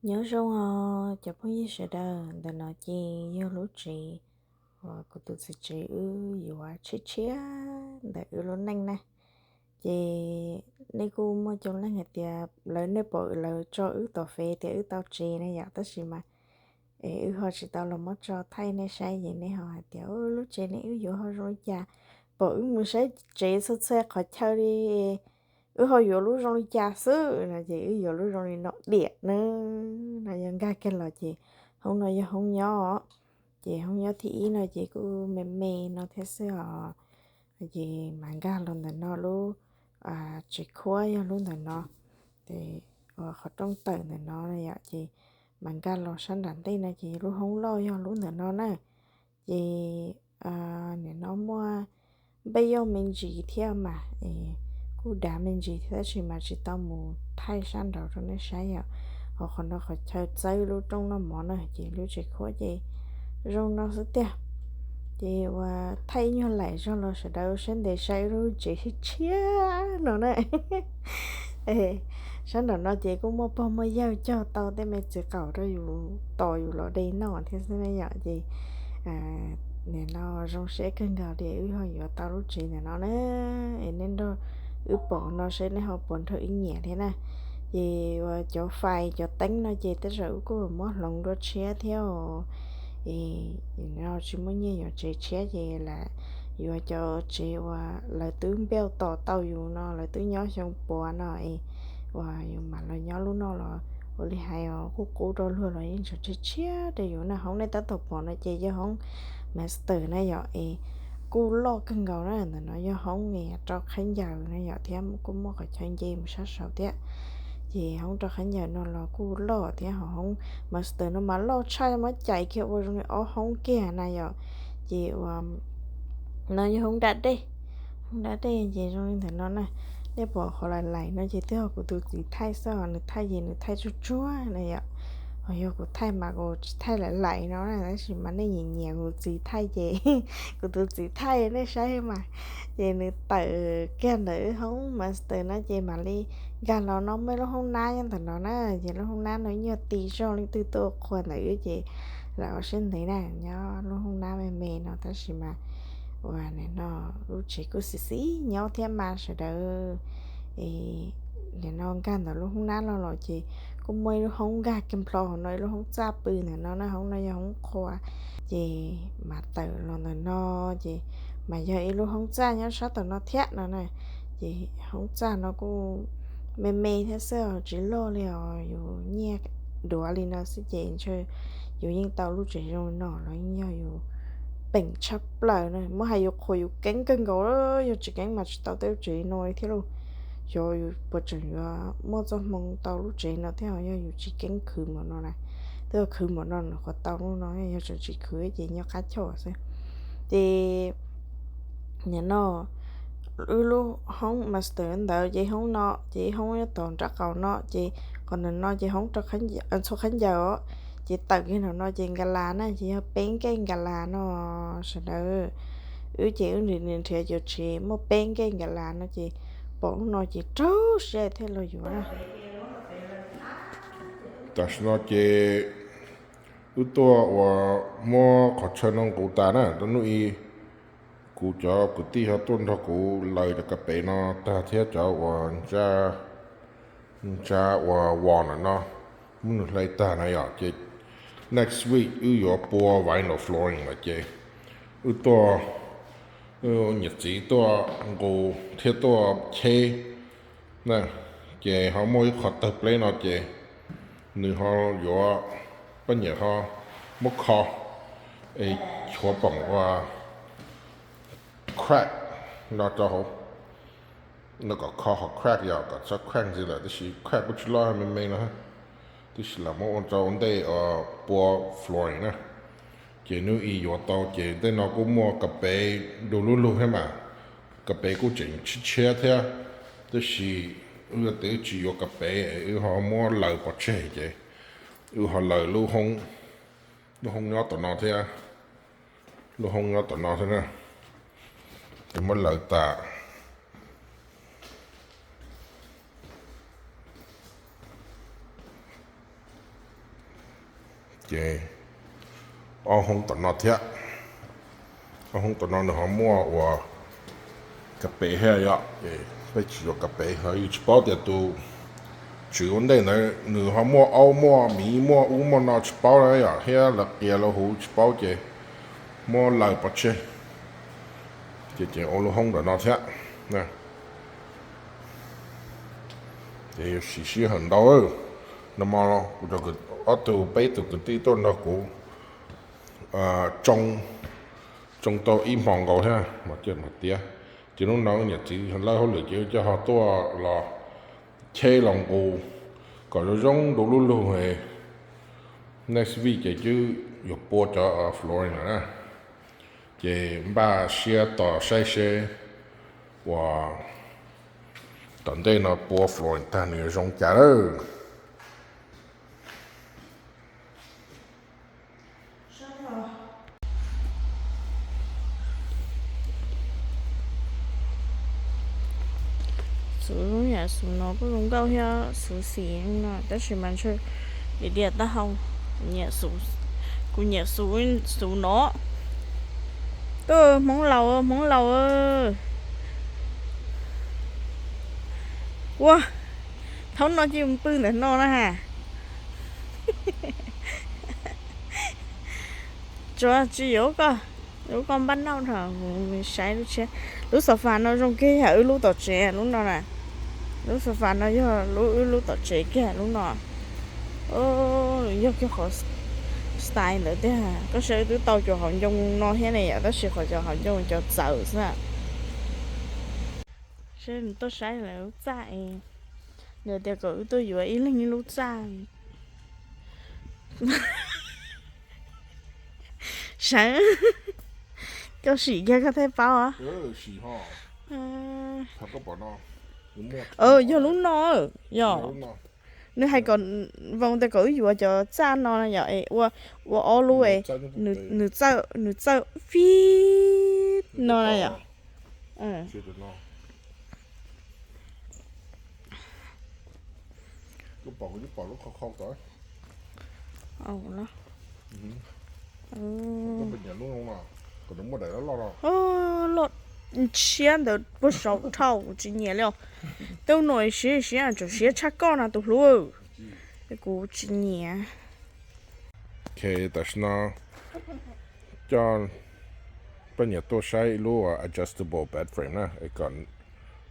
Nyob zoo os cov phooj ywg sawv daws, ntawm no ces yog lub tsev uas kuv tus txiv tsev wb yuav tshiab tshiab ntawm wb lub neej na. Ces nej kuj muaj coob leej hais tias lawv, nej pom lawv tso wb tom Fev tias wb tau tsev na yom, tab sis mas es wb ho tsis tau los muab tso thaij nej saib, ces nej ho hais tias lub tsev ne wb yuav ho zoo li cas, pom wb mus saib tsev txhua txhua qhov chaw li, wb ho yuav lub zoo li cas xwb no, ces wb yuav lub zoo li no diam na. No yog nkag kiag los ces hoob no yog hoob nyob os. Ces hoob nyob thib ib no ces kuj me me no thiab xwb os. Ces mas nkag los ntawm no lub tsev khuab yog lub ntawm no, ces qhov rooj tawm ntawm no yom, ces mas nkag los sab nram ntej no ces lub hoob loj yog lub ntawm no na. Ces nim no muaj npej yauj me ntsis thiab mas, kuj dav me ntsis thiab tab sis mas tsis tau mus thaij sab nraud rau nej saib yom. Ho qhov no qhov chaw txawb lub rooj noj mov na, ces lub tsev khuab ces zoo no xwb tiag. Ces ua thaij ib nyuag laim zog los sawv daws siab ntev saib lub tsev tshiab tshiab no na. Sab nraum no ces kuj muaj pog muaj yawg cog tau tej me txiv qaum rau yus tos yus los de noj thiab xwb na yom. Ces nim no zoo siab kawg nkaus li wb ho yuav tau lub tsev ntawm no na. Es nej nrog wb pom no seb nej ho puas nrog wb nyiam thiab na. Ces ua cov fais cov teeb no ces tej zaum wb kuj muab hloov dua tshiab thiab os. Es no tsis muaj nyiaj yuav tsev tshiab ces lam yuav cov tsev uas lawv twb npej tos tau yus no, lawv twb nyob xyoo puav no es uas yus mam los nyob lub no los ua li hais os, kuj qub rau luag los yeej tseem tshiab tshiab rau yus na. Hoob nej tab tom pom no ces yog hoob master na yom, es kuj loj kawg nkaus na. Ntawm no yog hoob rau khaub ncaws na yom, thiab kuj muaj qhov chaw nce mus sab saud thiab. Ces hoob rau khaub ncaws no los kuj loj thiab, ho hoob master no mas loj tshaj, muab cais kiag ua zoo li ob hoob kiag na yom. Ces ua no yog hoob da dej, hoob da dej ces zoo li ntawm no na. Nej pom qhov laim laim no ces twb yog kuv tus txiv thaij xwb, nws thaij ces nws thaij tsuag tsuag na yom. Ho yog kuv thaij mas kuv tsis thaij laim laim no na, tab sis mas nej nyiam nyiam kuv txiv thaij ces kuv tus txiv thaij nej saib mas. Ces nws tawm kiag ntawm wb hoob master no ces mam li nkag los no muaj ib lub hoob nab nyob ntawm no na. Ces lub hoob nab no nyuag ti zog leej twg tuaj qhua ntawm wb ces lam ua siab ntev na, nyob lub hoob nab me me no tab sis mas ua no lub tsev kuj xis xis nyob thiab mas sawv daws. Nim no nkag ntawm lub hoob nab no los ces kuj muaj ib lub hoob nkag kiag nplho hauv no, ib lub hoob txaj pw ntawm no na, hoob no yog hoob qhua. Ces mas tawm los ntawm no ces mas yog ib lub hoob txaj nyob sab tom no thiab no na. Ces hoob txaj no kuj me me thiab xwb, tsis loj li os, yus nyiaj duav li no xwb ces ntshe yus yeej tau lub tsev zoo li no los yeej yog yus peem tshaj plaws na. Muab hais yus qhuas yus keeb kawg nkaus, yog tsis keeb mas tsis tau tej lub tsev no li thiab lauj. Xyov yus puas tseem yuav muaj txoj hmoo tau lub tsev no thiab, yog yus tsis keeb khwv npaum no na. Twb yog khwv npaum no nws qhuas tau lub no, yog tseem tsis khwv ces nyob qab choj xwb. Ces nim no wb lub hoob master ntawd ces hoob no, ces hoob nyob tom nraub qaum no, ces qhov ntawm no ces hoob txhua khaub ncaws os. Ces tawm kiag ntawm no ces nkas las na, ces yog peb nkeeg nkas las no sawv daws. Wb ces wb nrhiav nrhiav cov tsev muaj peb nkeeg nkas las no ces pom lub no ces raug siab thiaj los yuav na. Tam sim no ces wb tuaj ua muab qhov chaw no nqus tas na, rau hnub i kuv cov kwv tij ho tuaj nrog kuv laws cov kas pev no tag thiab cov uas ntsa ua vos ntawm no, muab nws hlais tag na yom. Ces next week wb yuav pua vinyl flooring lawm ces wb tuaj, niam txiv tuaj nqus thiab tuaj cheb na. Ces ho muaj ib qho tawg pleb no ces nws ho yuav, poj niam ho muab kho es chuav poom ua crack no rau hauv, no kom kho ho crack yom, kom txhob crack ntxiv lawm, tab sis crack kuj tsis loj, me me no, tab sis los muab ua rau ntej pua flooring na. Ces hnub i yuav tau ces ntej no kuj muaj kas pev du lub lug thiab mas, kas pev kuj tseem tshiab tshiab thiab, tab sis wb tias wb tsis yuav kas pev, wb ho muab laws pov tseg ces wb ho laws lub hoob, lub hoob nyob tom no thiab, lub hoob nyob tom no thiab na, ces muab laws tas. Ces ob hoob tom no thiab, ob hoob tom no nws ho muaj ua kas pes thiab yom, ces peb tsis yuav kas pes, ho yus tsis paub tias tus tswv ua ntej ntawd nws ho muaj aub muaj miv muaj ub muaj no tsis paub na yom, thiab lawv qias lawv huv tsis paub ces muab laws pov tseg, ces ces ua lub hoob ntawm no thiab. Ces yuav siv sij hawm ntau. No mo kuv cov, ob tug peb tug kwv tij tuaj nrog kuv tsoo, tsoo tau ib hmo nkaus thiab mas cia mas tiav. Ces hnub no niam txiv lawb hauj lwm ces coj ho tuaj los cheb los nqus kom zoo zoo ntu lub lug. Next week ces twb yuav pua cov flooring na, ces npaj siab tos saib seb uas tom ntej no pua flooring tag nws yuav zoo cas lawm. Xus yam xus no kuj zoo nkauj thiab xus xim no tab sis mas ntshe diam diam taub hau. Kuv nyiam xus no. Tuaj Hmoob Laus, Hmoob Laus. Ua, thaum no cia pw ntawm no na ha. Tsuas tsis yuav koj, yuav koj npaj nauj dhau, saib lub tshiab. Lub xaus fas no zoo kiag yam wb lub tom tsev lub no na. Lub xaus fas no yog lub wb lub tom tsev kiag lub no. Yog kiag qhov style ntawd tiag. Koj saib wb twb tau cov hauv ncoo no thiab ne yom, tab sis qhov cov hauv ncoo cov txawv xwb. Seb nws tuaj saib lawv lub txaj es nws tias kom wb tuaj yuav ib leeg ib lub txaj. Saib, koj sim kiag koj thiaj paub. Yog lub no, yog. Nws hais kom, voos tias kom wb yuav cov txaj no yom, ua, ua ob lub, nws txawj fib no na yom. Loj ntshiab ntawd puag saum dhau kuv tsis nyiam li os. Tej no siab siab tseem siab tshaj koj no tus hlub. Kuv tsis nyiam. Ok, tam sim no coj poj niam tuaj saib ib lub adjustable bed frame na, es kom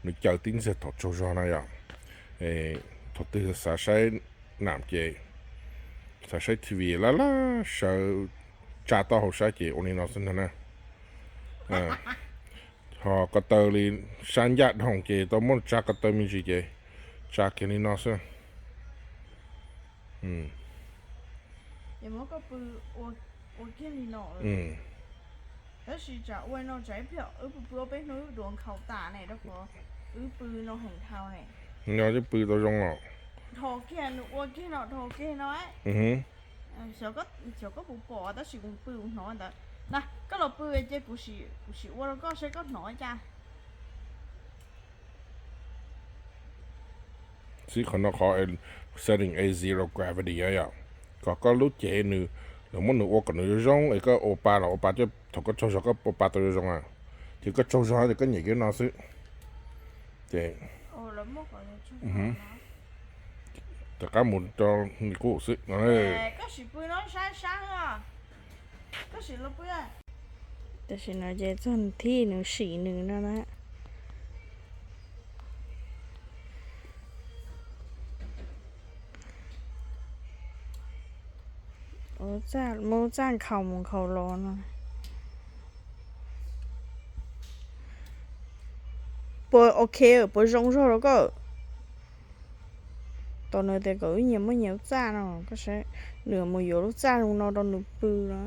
nws caw tib ntxiag thaum tsaug zog na yom. Thaum twg xav saib nam ces xav saib T V laj laj sawv tsa taub hau saib ces ua li no xwb ntag na. Ho ko taw li sab ncaj dhau ces tau muab tsa ko taw me ntsis ces tsa kiag li no xwb. Tab sis tsam ua no tsam ib pliag wb pw pw ob peb hnub wb duav nkhaus tas ne rau qhov wb pw no heev dhau ne. No twb pw tau zoo os. Dhos kiag nws ua kiag no dhos kiag no. Xyov koj puas pom tab sis kuv pw kuv hnov ntawd na. Koj los pw ces kuv sim ua rau koj seb koj hnov cas. Xib qhov no qhov setting a zero gravity yom, kom koj lub cev nws, lawv muab nws ua kom nws zoo zoo es koj ua pa los ua pa coj thaum koj tsaug zog koj ua pa tau zoo zoo a. Ces koj tsaug zog ces koj nyem kiag no xwb. Ces rov qab mus rau nws qub xwb no. Tam sim no ces txog thib nws sim nws no na. Muab txaj nkhaus mus nkhaus los no. Puas ok, puas zoo zog rau koj? Tos nws tias kom wb nyias muab nyias lub txaj no, koj saib, nws mus yuav lub txaj zoo no rau nws pw no.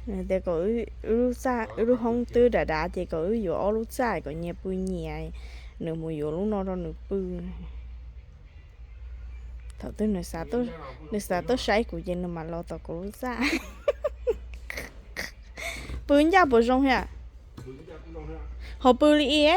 Nws tias kom wb lub hoob twb dav dav ces kom wb yuav ob lub txaj kom nyias pw nyias, nws mus yuav lub no rau nws pw. Thaum twg nws xav tuaj saib kuv ces nws mam los tom kuv lub txaj. Pw ncaj puas zoo thiab? Ho pw li i.